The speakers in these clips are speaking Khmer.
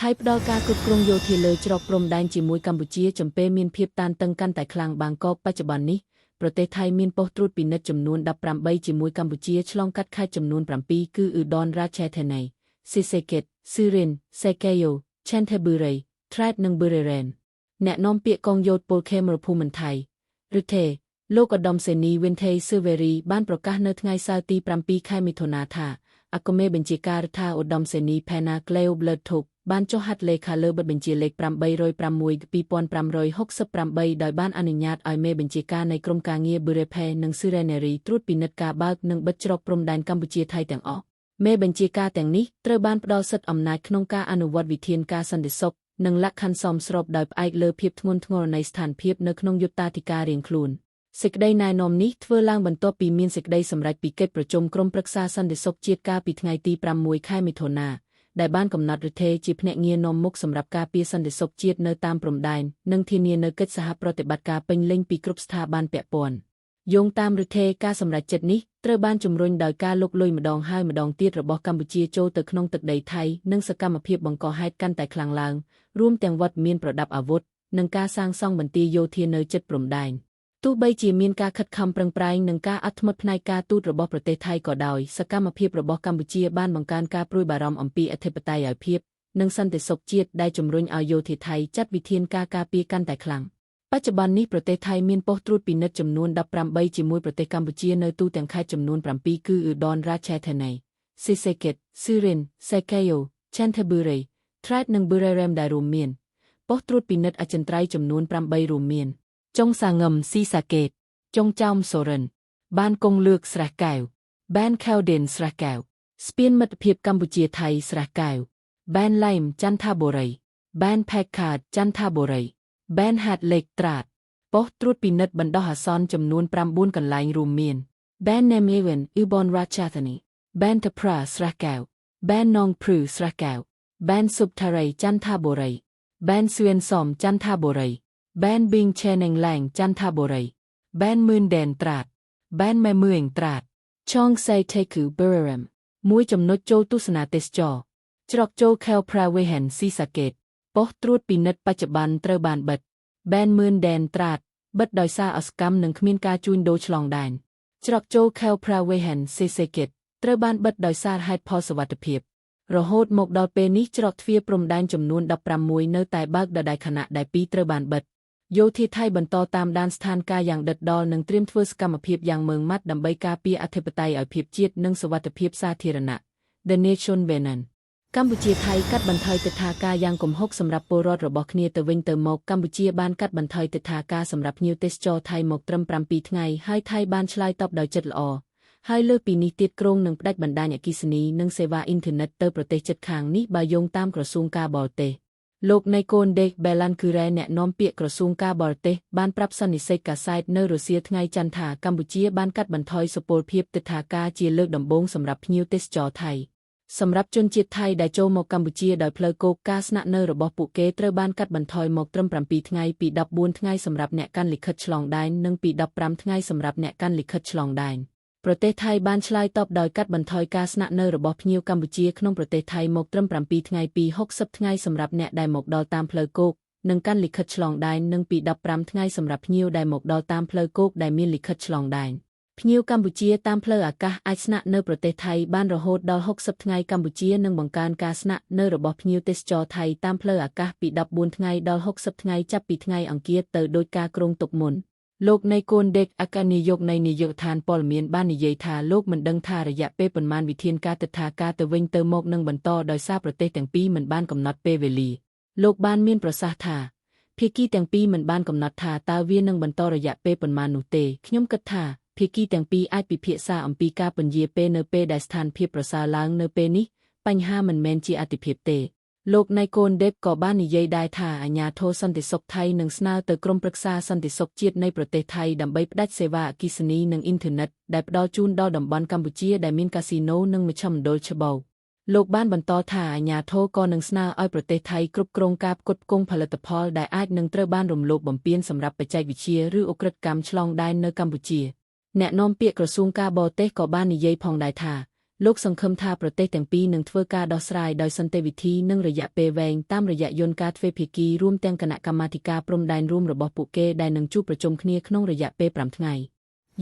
ថៃផ្ដល់ការគ្រប់គ្រងយោធាលើច្រកព្រំដែនជាមួយកម្ពុជាចំពេលមានភាពតានតឹងកាន់តែខ្លាំងបាងកកបច្ចុប្បន្ននេះប្រទេសថៃមានប៉ុស្តិ៍ត្រួតពិនិត្យចំនួន18ជាមួយកម្ពុជាឆ្លងកាត់ខេត្តចំនួន7គឺឧដនរាជធានីស៊ីសេកេតស៊ូរិនសេកេយ៉ូឆេនថេប៊ូរីត្រាតនិងប៊ូរីរ៉េនអ្នកនាំពាក្យកងយោធពលខេមរភូមិន្ទថៃឬទេលោកឧត្តមសេនីយ៍វិនថេស៊ឺវេរីបានប្រកាសនៅថ្ងៃសៅរ៍ទី7ខែមិថុនាថាអគ្គមេបញ្ជាការរដ្ឋាឧត្តមសេនីយ៍ផេណាក្លេអូប្លើតធុកបានចុះហត្ថលេខាលើបទបញ្ជាលេខ806 2568ដោយបានអនុញ្ញាតឲ្យមេបញ្ជាការនៃក្រុមការងារប៊ូរ៉េផេនិងស៊ឺរ៉េនេរីត្រួតពិនិត្យការបើកនិងបិទច្រកព្រំដែនកម្ពុជាថៃទាំងអស់មេបញ្ជាការទាំងនេះត្រូវបានផ្ដល់សិទ្ធិអំណាចក្នុងការអនុវត្តវិធានការសន្តិសុខនិងលក្ខខណ្ឌសមស្របដោយផ្អែកលើភាពធ្ងន់ធ្ងរនៃស្ថានភាពនៅក្នុងយុត្តាធិការរៀងខ្លួនសេចក្តីណែនាំនេះធ្វើឡើងបន្ទាប់ពីមានសេចក្តីសម្រេចពីកិច្ចប្រជុំក្រុមប្រឹក្សាសន្តិសុខជាតិកាលពីថ្ងៃទី6ខែមិថុនាដែលបានកំណត់ឫទ្ធិជាភ្នាក់ងារនាំមុខសម្រាប់ការពារសន្តិសុខជាតិនៅតាមព្រំដែននិងធានានូវកិច្ចសហប្រតិបត្តិការពេញលេញពីគ្រប់ស្ថាប័នពាក់ព័ន្ធយោងតាមឫទ្ធិការសម្រេចចិត្តនេះត្រូវបានជំរុញដោយការលុកលុយម្ដងហើយម្ដងទៀតរបស់កម្ពុជាចូលទៅក្នុងទឹកដីថៃនិងសកម្មភាពបង្កហេតុកាន់តែខ្លាំងឡើងរួមទាំងវត្តមានប្រដាប់អាវុធនិងការសាងសង់បន្ទាយយោធានៅជិតព្រំដែនទោះបីជាមានការខិតខំប្រឹងប្រែងនិងការអត់ធ្មត់ផ្នែកការទូតរបស់ប្រទេសថៃក៏ដោយសកម្មភាពរបស់កម្ពុជាបានបង្កើនការព្រួយបារម្ភអំពីអធិបតេយ្យភាពនិងសន្តិសុខជាតិដែលជំរុញឲ្យយោធាថៃចាត់វិធានការការពារកាន់តែខ្លាំងបច្ចុប្បន្ននេះប្រទេសថៃមានប៉ុស្តិ៍ត្រួតពិនិត្យចំនួន18ជាមួយប្រទេសកម្ពុជានៅទូទាំងខេត្តចំនួន7គឺឧដនរាជធានីស៊ីសេកេតស៊ូរិនសេកេយ៉ូឆេនថេប៊ូរីត្រាតនិងប៊ូរ៉េរ៉េមដែលរួមមានប៉ុស្តិ៍ត្រួតពិនិត្យអចិន្ត្រៃយ៍ចំនួន8រួមមានចុងសាងឹមស៊ីសាកេតចុងចោមសូរិនបានគង់លឿកស្រះកែវបានខេវដិនស្រះកែវស្ពានមិត្តភាពកម្ពុជាថៃស្រះកែវបានឡៃមចន្ទបុរីបានផេកខាតចន្ទបុរីបានហាត់លេខត្រាតប៉ុស្តិ៍ត្រួតពិនិត្យបណ្ដោះអាសន្នចំនួន9កន្លែងរួមមានបានណេមអេវិនអ៊ូបនរាជធានីបានតប្រាស្រះកែវបាននងព្រុស្រះកែវបានសុបថារីចន្ទបុរីបានសឿនសំចន្ទបុរីបានប៊ីងឆេនេងឡែងចន្ទបុរីបានមឿនដែនត្រាតបានម៉ែមឿងត្រាតឆងសៃថេគូប៊ឺរ៉ឹមមួយចំណុចចូលទស្សនាទេសចរច្រកចូលខេវប្រាវេហិនស៊ីសាកេតប៉ុស្តិ៍ត្រួតពិនិត្យបច្ចុប្បន្នត្រូវបានបិទបានមឿនដែនត្រាតបិទដោយសារអសកម្មនិងគ្មានការជួញដូរឆ្លងដែនច្រកចូលខេវប្រាវេហិនស៊ីសាកេតត្រូវបានបិទដោយសារហេតុផលសុវត្ថិភាពរហូតមកដល់ពេលនេះច្រកទ្វារព្រំដែនចំនួន16នៅតែបើកដដែលខណៈដែល2ត្រូវបានបិទយោធាថៃបន្តតាមដានស្ថានភាពយ៉ាងដិតដល់និងត្រៀមធ្វើសកម្មភាពយ៉ាងម៉ឺងម៉ាត់ដើម្បីការពារអធិបតេយ្យភាពជាតិនិងសុវត្ថិភាពសាធារណៈ The Nation Benin កម្ពុជាថៃកាត់បន្ថយទិដ្ឋាការយ៉ាងគំហុកសម្រាប់ពលរដ្ឋរបស់គ្នាទៅវិញទៅមកកម្ពុជាបានកាត់បន្ថយទិដ្ឋាការសម្រាប់ភ្ញៀវទេសចរថៃមកត្រឹម7ថ្ងៃហើយថៃបានឆ្លើយតបដោយចិត្តល្អហើយលើសពីនេះទៀតគ្រោងនឹងផ្ដាច់បណ្ដាញអគ្គិសនីនិងសេវាអ៊ីនធឺណិតទៅប្រទេសជិតខាងនេះបើយោងតាមក្រសួងការបរទេសលោកណៃកូនដេកបេឡានគូរ៉េអ្នកនាំពាក្យក្រសួងការបរទេសបានប្រាប់សន្និសីទកាសែតនៅរុស្ស៊ីថ្ងៃច័ន្ទថាកម្ពុជាបានកាត់បន្ថយសុពលភាពទិដ្ឋាការជាលើកដំបូងសម្រាប់ភ្ញៀវទេសចរថៃសម្រាប់ជនជាតិថៃដែលចូលមកកម្ពុជាដោយផ្លូវគោកការស្នាក់នៅរបស់ពួកគេត្រូវបានកាត់បន្ថយមកត្រឹម7ថ្ងៃពី14ថ្ងៃសម្រាប់អ្នកកាន់លិខិតឆ្លងដែននិងពី15ថ្ងៃសម្រាប់អ្នកកាន់លិខិតឆ្លងដែនប្រទេសថៃបានឆ្លើយតបដោយកាត់បន្ថយការស្នាក់នៅរបស់ភ្ញៀវកម្ពុជាក្នុងប្រទេសថៃមកត្រឹម7ថ្ងៃពី60ថ្ងៃសម្រាប់អ្នកដែលមកដល់តាមផ្លូវគោកនិងកាន់លិខិតឆ្លងដែននិងពី15ថ្ងៃសម្រាប់ភ្ញៀវដែលមកដល់តាមផ្លូវគោកដែលមានលិខិតឆ្លងដែនភ្ញៀវកម្ពុជាតាមផ្លូវអាកាសអាចស្នាក់នៅប្រទេសថៃបានរហូតដល់60ថ្ងៃកម្ពុជានឹងបង្កើនការស្នាក់នៅរបស់ភ្ញៀវទេសចរថៃតាមផ្លូវអាកាសពី14ថ្ងៃដល់60ថ្ងៃចាប់ពីថ្ងៃអង្គារទៅដោយការគ្រោងទុកមុនលោកណៃកូនដេកអគ្គនាយកនៃនាយកដ្ឋានព័ត៌មានបាននិយាយថាលោកមិនដឹងថារយៈពេលប៉ុន្មានវិធានការទិដ្ឋាការទៅវិញទៅមកនឹងបន្តដោយសារប្រទេសទាំងពីរមិនបានកំណត់ពេលវេលាលោកបានមានប្រសាសន៍ថាភាគីទាំងពីរមិនបានកំណត់ថាតើវានឹងបន្តរយៈពេលប៉ុន្មាននោះទេខ្ញុំគិតថាភាគីទាំងពីរអាចពិភាក្សាអំពីការពន្យាពេលនៅពេលដែលស្ថានភាពប្រសើរឡើងនៅពេលនេះបញ្ហាមិនមែនជាអាទិភាពទេលោកណៃកូនដេបក៏បាននិយាយដែរថាអាជ្ញាធរសន្តិសុខថៃនឹងស្នើទៅក្រុមប្រឹក្សាសន្តិសុខជាតិនៃប្រទេសថៃដើម្បីផ្ដាច់សេវាអគ្គិសនីនិងអ៊ីនធឺណិតដែលផ្ដល់ជូនដល់តំបន់កម្ពុជាដែលមានកាស៊ីណូនិងមជ្ឈមណ្ឌលច្បោកលោកបានបន្តថាអាជ្ញាធរក៏នឹងស្នើឲ្យប្រទេសថៃគ្រប់គ្រងការផ្គត់ផ្គង់ផលិតផលដែលអាចនឹងត្រូវបានរំលោភបំពានសម្រាប់បច្ចេកវិទ្យាឬឧក្រិដ្ឋកម្មឆ្លងដែននៅកម្ពុជាអ្នកនាំពាក្យក្រសួងការបរទេសក៏បាននិយាយផងដែរថា លោកសង្ឃឹមថាប្រទេសទាំងពីរនឹងធ្វើការដោះស្រាយដោយសន្តិវិធីនិងរយៈពេលវែងតាមរយៈយន្តការទ្វេភាគីរួមទាំងគណៈកម្មាធិការព្រំដែនរួមរបស់ពួកគេដែលនឹងជួបប្រជុំគ្នាក្នុងរយៈពេល5ថ្ងៃ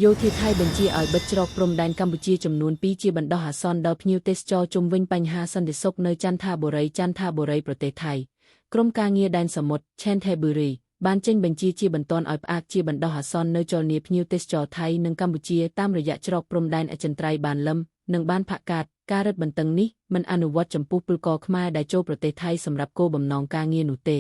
យោធាថៃបញ្ជាឲ្យបិទច្រកព្រំដែនកម្ពុជាចំនួន2ជាបណ្ដោះអាសន្នដល់ភ្ញៀវទេសចរជុំវិញបញ្ហាសន្តិសុខនៅចន្ទបុរីចន្ទបុរីប្រទេសថៃក្រុមការងារដែនសមុទ្រឆេនថេប៊ូរីបានចេញបញ្ជាជាបន្ទាន់ឲ្យផ្អាកជាបណ្ដោះអាសន្ននៅចលនាភ្ញៀវទេសចរថៃនិងកម្ពុជាតាមរយៈច្រកព្រំដែនអចិន្ត្រៃយ៍បានលឹមនិងបានផាក់កាតការរឹតបន្តឹងនេះមិនអនុវត្តចំពោះពលករខ្មែរដែលចូលប្រទេសថៃសម្រាប់គោលបំណងការងារនោះទេ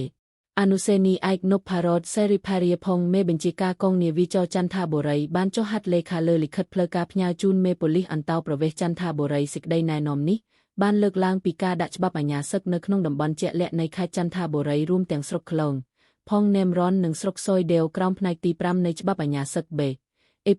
អនុសេនីយ៍ឯកនផារ៉តសេរីផារីផុងមេបញ្ជាការកងនាវីចចន្ទបុរីបានចុះហត្ថលេខាលើលិខិតផ្លូវការផ្ញើជូនមេប៉ូលីសអន្តោប្រវេសន៍ចន្ទបុរីសេចក្តីណែនាំនេះបានលើកឡើងពីការដាក់ច្បាប់អាជ្ញាសឹកនៅក្នុងតំបន់ជាក់លាក់នៃខេត្តចន្ទបុរីរួមទាំងស្រុកក្លងផងណេមរ៉ននិងស្រុកសយដេវក្រោមផ្នែកទី5នៃច្បាប់អាជ្ញាសឹកបេ A 2547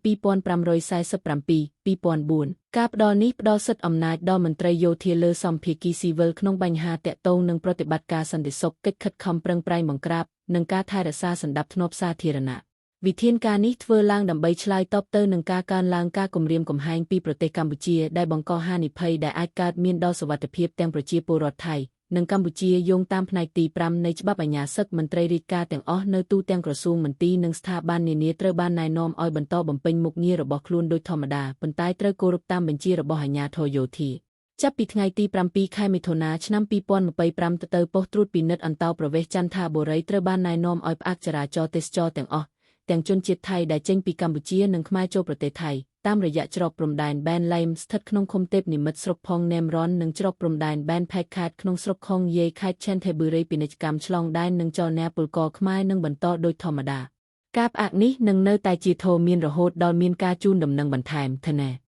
2004ការផ្ដល់នេះផ្ដល់សិទ្ធិអំណាចដល់មន្ត្រីយោធាលើសម្ភារគីស៊ីវិលក្នុងបញ្ហាតាក់ទងនឹងប្រតិបត្តិការសន្តិសុខកិច្ចខិតខំប្រឹងប្រែងបង្ក្រាបនិងការថែរក្សាសណ្ដាប់ធ្នាប់សាធារណៈវិធានការនេះធ្វើឡើងដើម្បីឆ្លើយតបទៅនឹងការកើនឡើងការគំរាមកំហែងពីប្រទេសកម្ពុជាដែលបង្កហានិភ័យដែលអាចកើតមានដល់សុវត្ថិភាពទាំងប្រជាពលរដ្ឋថៃនិងកម្ពុជាយោងតាមផ្នែកទី5នៃច្បាប់អាជ្ញាសឹកមន្ត្រីរាជការទាំងអស់នៅទូទាំងក្រសួងមន្ទីរនិងស្ថាប័ននានាត្រូវបានណែនាំឲ្យបន្តបំពេញមុខងាររបស់ខ្លួនដូចធម្មតាប៉ុន្តែត្រូវគោរពតាមបញ្ជារបស់អាជ្ញាធរយោធាចាប់ពីថ្ងៃទី7ខែមិថុនាឆ្នាំ2025ទៅប៉ុស្តិ៍ត្រួតពិនិត្យអន្តោប្រវេសន៍ចន្ទបុរីត្រូវបានណែនាំឲ្យផ្អាកចរាចរណ៍ទេសចរណ៍ទាំងអស់ទាំងជនជាតិថៃដែលចេញពីកម្ពុជានិងខ្មែរចូលប្រទេសថៃតាមរយៈច្រកព្រំដែនបែនឡៃមស្ថិតក្នុងឃុំទេពនិមិត្តស្រុកផងណេមរ៉ននិងច្រកព្រំដែនបែនផែកខាតក្នុងស្រុកខងយាយខេត្តឆេនថេប៊ូរីពាណិជ្ជកម្មឆ្លងដែននិងចលនាពលករខ្មែរនឹងបន្តដូចធម្មតាការផ្អាកនេះនឹងនៅតែជាធរមានរហូតដល់មានការជូនដំណឹងបន្ថែមធនា។